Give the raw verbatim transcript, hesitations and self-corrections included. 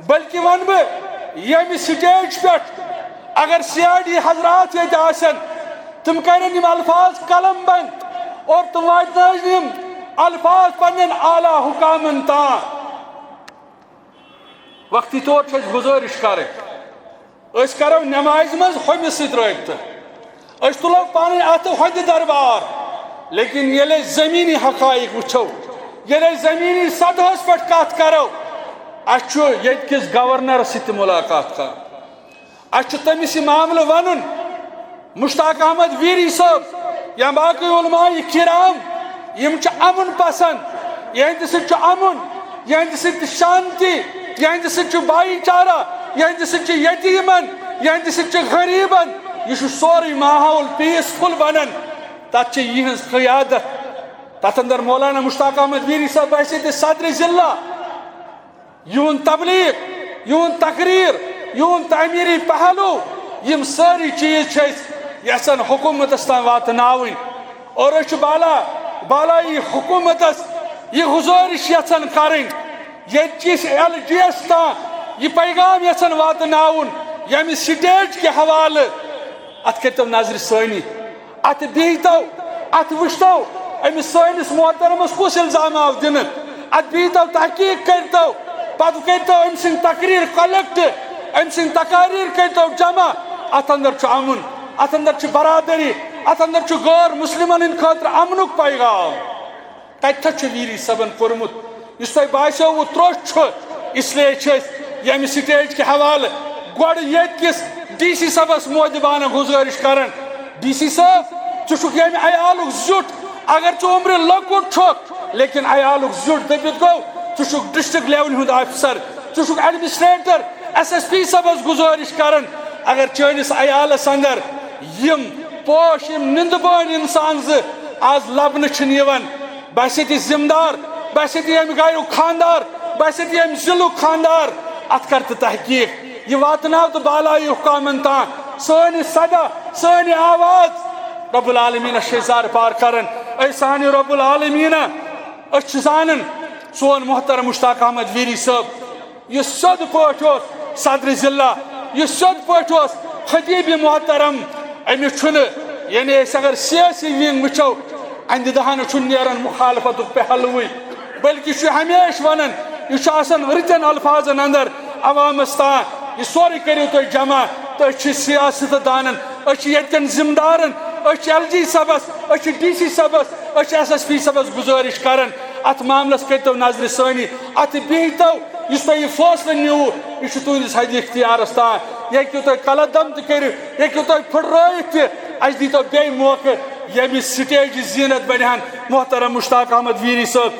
بلکہ ونہٕ بہٕ، ییٚمہِ سٹیج پٮ۪ٹھ اگر سی آئی ڈی حضرات ییٚتہِ آسن، تِم کرن یِم الفاظ قلم بند اور تِم واتنٲوِن یِم الفاظ پننٮ۪ن اعلیٰ حکامن تام۔ وقتی طور چھِ اَسہِ گُزٲرِش کرٕنۍ، أسۍ کرو نمازِ منٛز ہُمِس سۭتۍ رٲبطہٕ، أسۍ تُلو پنٕنۍ اَتھٕ ہۄندِ دربار، لیکن ییٚلہِ أسۍ زمینی حقائق وٕچھو، ییٚلہِ أسۍ زمینی سطحس پٮ۪ٹھ کتھ کرو، اَسہِ چھُ ییٚتہِ کِس گورنرس سۭتۍ تہِ ملاقات کرُن، اَسہِ چھُ تٔمِس یہِ معاملہٕ ونُن۔ مشتاق احمد ویری صٲب یا باقی علماء کرام، یِم چھِ امن پسند، یِہنٛدِ سۭتۍ چھُ امن، یِہنٛدِ سۭتۍ چھِ شانتی، یِہنٛدِ سۭتۍ چھُ بھائی چارہ، یِہنٛدِ سۭتۍ چھُ یتیمن، یِہنٛدِ سۭتۍ چھُ غریبن۔ یہِ چھُ سورُے ماحول پیسفل بنان، تتھ چھِ یِہنٛز قیادت۔ تتھ اندر مولانا مشتاق احمد ویری صٲب بحیثیت صدر ضلع، یِہُنٛد تبلیغ، یِہُنٛد تقریر، یِہُنٛد تعمیری پہلو، یِم سٲری چیٖز چھِ أسۍ یژھان حکومتس تام واتناوٕنۍ۔ اور أسۍ چھِ بالا، بالٲیی حکومتس یہِ گُزٲرِش یژھان کرٕنۍ، ییٚتہِ کِس ایل جی یس تام یہِ پیغام یژھان واتناوُن، ییٚمہِ سٹیج کہِ حوالہٕ اتھ کٔرۍتو نظرِ ثٲنی۔ اتھ بِہتو، اتھ وٕچھتو، أمِس سٲنِس محترمس کُس الزام آو دِنہٕ۔ اتھ بِہتو، تحقیق کٔرۍتو، پتہٕ کٔرۍتو أمۍ سٕنٛدۍ تقریر کلیکٹ، أمۍ سٕنٛدۍ تقاریر کٔرۍتو جمع۔ اتھ اندر چھُ امن، اتھ اندر چھِ برادری، اتھ اندر چھُ غٲر مسلمن ہٕنٛدِ خٲطرٕ امنُک پیغام۔ تتہِ تھا چھُ ویری صٲبن کوٚرمُت؟ یُس تۄہہِ باسیووُ ترٛوٚٹھ چھُ، اس لیے چھِ أسۍ ییٚمہِ سٹیج کہِ حوالہٕ گۄڈٕ ییٚتہِ کِس ڈی سی صٲبس مودبانہ گُزٲرِش کران، ڈی سی صٲب، ژٕ چھُکھ ییٚمہِ عیالُک زیُٹھ، اگر ژٕ عمرِ لۄکُٹ چھُکھ، لیکن عیالُک زیُٹھ دٔپِتھ گوٚو، ژٕ چھُکھ ڈسٹرکٹ لیولہِ ہُنٛد آفیسر، ژٕ چھُکھ ایڈمنسٹریٹر، ایس ایس پی صٲبس گُزٲرِش کران، اگر چٲنِس عیالس اندر یِم پوش، یِم نِندٕ بٲنۍ انسان زٕ آز لبنہٕ چھِنہٕ یِوان، بہٕ ہسا تہِ ذمہٕ دار، بہٕ ہسا تہِ ییٚمہِ گرُک خاندار، بہٕ ہسا تہِ ییٚمہِ ضلعُک خاندار، اتھ کر تہٕ تحقیق، یہِ واتناو تہٕ بالٲیی حکامن تام سٲنۍ صدا، سٲنۍ آواز۔ رب العالمینس چھِ أسۍ زارٕ پار کران، اے سانہِ رب العالمینا، أسۍ چھِ زانان سون محترم مشتاق احمد ویری صٲب، یُس سیوٚد پٲٹھۍ اوس صدر ضلع، یُس سیوٚد پٲٹھۍ اوس خطیب محترم، أمِس چھُنہٕ، یعنی أسۍ اگر سیٲسی ونگ وٕچھو، اندِ دہانہٕ چھُنہٕ نیران مخالفتُک پہلوٕے، بلکہِ چھُ ہمیشہِ ونان، یہِ چھُ آسان رٕتٮ۪ن الفاظن اندر عوامس تام، یہِ سورُے کٔرِو تُہۍ جمع، تہٕ أسۍ چھِ سیاست دانن، أسۍ چھِ ییٚتہِ کٮ۪ن ذمہٕ دارن، أسۍ چھِ ایل جی صٲبس، أسۍ چھِ ڈی سی صٲبس، أسۍ چھِ ایس ایس پی صٲبس گُزٲرِش کران، اتھ معاملس کٔرۍتو نظرِ ثٲنی، اتھ بِہتو، یُس تۄہہِ یہِ فٲصلہٕ نیوٗ، یہِ چھُ تُہنٛدِس حدِ اختیارس تام۔ یہِ ہیٚکِو تُہۍ قلعہ دم تہِ کٔرِتھ، یہِ ہیٚکِو تُہۍ پھٕٹرٲیِتھ تہِ۔ اسہِ دیٖتو بیٚیہِ موقعہٕ، ییٚمہِ سٹیجہِ زیٖنت بنہِ ہن محترم مشتاق احمد ویری صٲب۔